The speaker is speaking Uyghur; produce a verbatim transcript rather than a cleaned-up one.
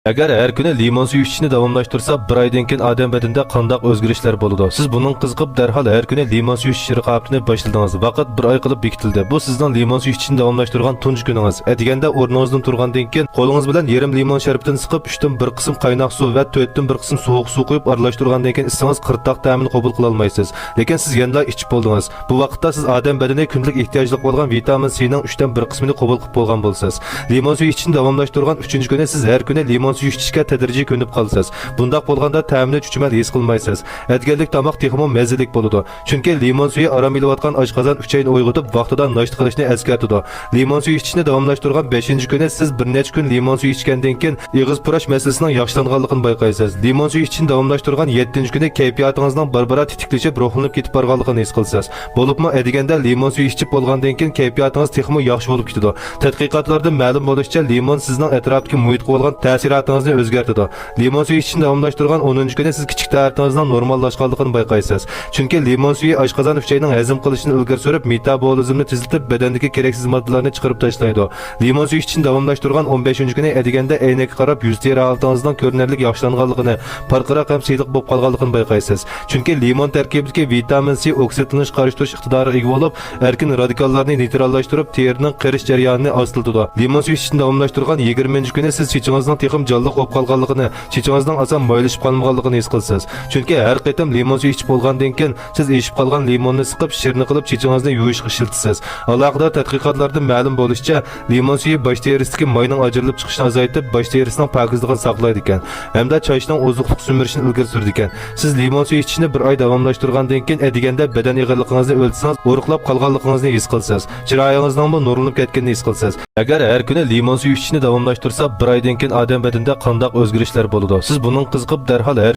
ئەگەر ھەر كۈنى لىمون سۈيى ئىچىشنى داۋاملاشتۇرسا، بىر ئايدىن كېيىن ئادەم بەدىنىدە قانداق ئۆزگىرىشلەر بولىدۇ؟ سىز بۇنىڭغا قىزىقىپ، دەرھال ھەر كۈنى لىمون سۈيى ئىچىش رىقابىتىنى باشلىدىڭىز. ۋاقىت بىر ئاي قىلىپ بېكىتىلدى. بۇ سىزنىڭ لىمون سۈيى ئىچىشنى داۋاملاشتۇرغان تۇنجى كۈنىڭىز. ئەتىگەندە ئورنىڭىزدىن تۇرغاندىن كېيىن، قولىڭىز بىلەن يېرىم لىمون شەربىتىنى سىقىپ، ئۈچتىن بىر قىسىم قايناق سۇ ۋە تۆتتىن بىر قىسىم سوغۇق سۇ قۇيۇپ ئارىلاشتۇرغاندىن كېيىن ئىچسىڭىز، قىرتاق تەمىنى قوبۇل قىلالمايسىز. لېكىن سىز يەنىلا ئىچىپ بولدىڭىز. بۇ ۋاقىتتا سىز ئادەم بەدىنى كۈندىلىك ئېھتىياجلىق بولغان ۋىتامىن سىنىڭ ئۈچتىن بىر قىسمىنى قوبۇل قىلىپ بولغان بولىسىز. لىمون سۈيى ئىچىشنى داۋاملاشتۇرغان ئۈچىنچى كۈنى سىز ھەر كۈنى لىمون سۈيى ئىچىشكە تەدرىجىي كۆنۈپ قالىسىز. بۇنداق بولغاندا تەمىنى چۈچۈمەل ھېس قىلمايسىز. ئەتىگەنلىك تاماق تېخىمۇ مەززىلىك بولىدۇ. چۈنكى لىمون سۈيى ئارام ئېلىۋاتقان ئاشقازان ئۈچەينى ئويغىتىپ، ۋاقتىدا ناشتا قىلىشنى ئەسكەرتىدۇ. لىمون سۈيى ئىچىشنى داۋاملاشتۇرغان بەشىنچى كۈنى سىز بىر نەچچە كۈن لىمون سۈيى ئىچكەندىن كېيىن، ئېغىز پۇراش مەسىلىسىنىڭ ياخشىلانغانلىقىنى بايقايسىز. لىمون سۈيى ئىچىشنى داۋاملاشتۇرغان يەتتىنچى كۈنى كەيپىياتىڭىزنىڭ بارا-بارا تېتىكلىشىپ، روھلىنىپ كېتىپ بارغانلىقىنى ھېس قىلىسىز. بولۇپمۇ ئەتىگەندە لىمون سۈيى ئىچىپ بولغاندىن كېيىن كەيپىياتىڭىز تېخىمۇ ياخشى بولۇپ كېتىدۇ. تەتقىقاتلاردىن مەلۇم بولۇشىچە، لىمون سىزنىڭ ئەتراپتىكى مۇھىتقا بولغان تەسىراتىڭىزنى ئۆزگەرتىدۇ. لىمون سۈيى ئىچىشنى داۋاملاشتۇرغان ئونىنچى كۈنى سىز كىچىك تەرىتىڭىزنىڭ نورماللاشقانلىقىنى بايقايسىز. چۈنكى لىمون سۈيى ئاشقازان ئۈچەينىڭ ھەزىم قىلىشىنى ئىلگىرى سۈرۈپ، مېتابولىزمنى تېزلىتىپ، بەدەندىكى كېرەكسىز ماددىلارنى چىقىرىپ تاشلايدۇ. لىمون سۈيى ئىچىشنى داۋاملاشتۇرغان ئون بەشىنچى كۈنى ئەتىگەندە ئەينەككە قاراپ يۈز تېرە ھالىتىڭىزنىڭ كۆرۈنەرلىك ياخشىلانغانلىقىنى، پارقىراق ھەم سىلىق بولۇپ قالغانلىقىنى بايقايسىز. چۈنكى لىمون تەركىبىدىكى ۋىتامىن سى ئوكسىدلىنىشقا قارشى تۇرۇش ئىقتىدارىغا ئىگە بولۇپ، ئەركىن رادىكاللارنى نېيتراللاشتۇرۇپ، تېرىنىڭ قېرىش جەريانىنى ئاستىلىتىدۇ. لىمون سۈيى ئىچىشنى داۋاملاشتۇرغان يىگىرمىنچى كۈنى سىز چېچىڭىزنىڭ تېخىمۇ جانلىق بولۇپ قالغانلىقىنى، چېچىڭىزنىڭ ئاسان مايلىشىپ قالمىغانلىقىنى ھېس قىلىسىز. چۈنكى ھەر قېتىم لىمون سۈيى ئىچىپ بولغاندىن كېيىن، سىز ئېشىپ قالغان لىموننى سىقىپ، شىرنە قىلىپ چېچىڭىزنى يۇيۇشقا ئىشلىتىسىز. ئالاقىدار تەتقىقاتلاردىن مەلۇم بولۇشىچە، لىمون سۈيى باش تېرىسىدىكى ماينىڭ ئاجرىلىپ چىقىشىنى ئازايتىپ، باش تېرىسىنىڭ پاكىزلىقىنى ساقلايدىكەن ھەمدە چاچنىڭ ئوزۇقلۇق سۈمۈرۈشىنى ئىلگىرى سۈرىدىكەن. سىز لىمون سۈيى ئىچىشنى بىر ئاي داۋاملاشتۇرغاندىن كېيىن، ئەتىگەندە بەدەن ئېغىرلىقىڭىزنى ئۆلچىسىڭىز، ئورۇقلاپ قالغانلىقىڭىزنى ھېس قىلىسىز. چىرايىڭىزنىڭمۇ نۇرلىنىپ كەتكىنىنى ھېس قىلىسىز. ئەگەر ھەر كۈنى لىمون سۈيى ئىچىشنى داۋاملاشتۇرسا، بىر ئايدىن كېيىن ئادەم بەدىنىدە قانداق ئۆزگىرىشلەر بولىدۇ؟ سىز بۇنىڭغا قىزىقىپ، دەرھال ھەر